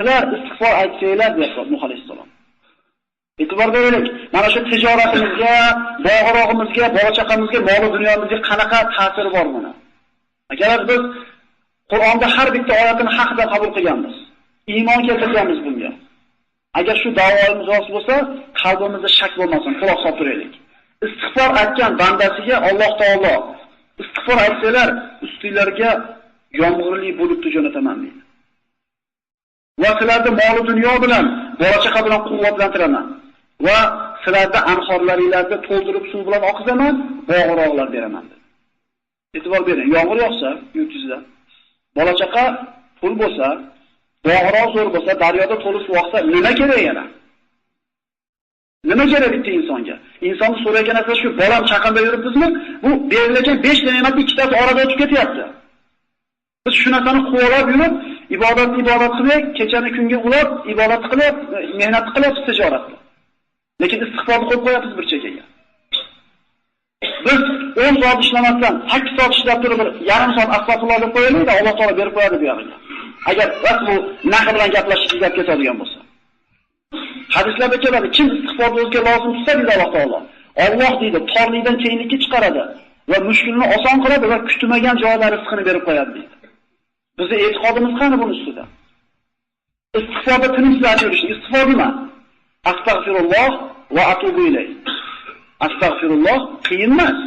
Sizlar istig'for aytsanglar, deyapti Nuh alayhissalom. E'tibor beraylik. Mana shu tijoratimizga, bog'rog'imizga, bola-chaqamizga, mol dunyomizga qanaqa ta'siri bor buni? Agar biz Qur'onda har bitta oyatini haqida qabul qilganmiz, iymon keltirganmiz bunga. Agar shu da'voimiz rost bo'lsa, qalbimizda shak bo'lmasin, quloq solib turaylik. Istig'for aytgan bandasiga Alloh taolo istig'for aytsalar, ustinglarga yomg'irli bulutni jo'nataman deydi. Va sizlarni mol dunyo bilan, bola-chaqa bilan quvvatlantiraman. Va sizlarni anhorlaringlarni to'ldirib suv bilan oqizaman, bog'roqlar beraman dedi. E'tibor bering, yomg'ir yog'sa yurtingizda, bola-chaqa pul bo'lsa, bog'roq zo'r bo'lsa, daryoda to'lib suv oqsa, nima kerak yana? Nima kerak bitta insonga? Insonni so'ragan narsa shu, bolam chaqamda yuribmizmi? Bu berilgan 5 ta ne'matning ikkitasi orada o'tib ketyapti. Biz shu narsani quvalab yurib, ibodatni ibodat qilib, kechani kunga ulab, ibodat qilib, mehnat qilib, tijoratni. Lekin istig'forni qo'yib qo'yapmiz bir chekkaga. Biz 10 soat ishlamasdan 8 soat ishlab turib bir yarim soat astag'firulloh deb qo'yaylik-da, Alloh taolo berib qo'yadi bu yog'iga. Agar rost bu naql bilan gaplashib gap ketadigan bo'lsa. Hadislarda keladi, kim istig'forni o'ziga lozim tutsa deydi Alloh taolo. Alloh deydi, torlikdan keyinlikka chiqaradi va mushkulni oson qiladi va kutmagan joyda rizqini berib qo'yadi deydi. Bizning e'tiqodimiz qani buning ustida? Istig'forda tinimsiz yurish, istig'for nima? Astag'firulloh va atubu ilayh. Astag'firulloh qiyin emas.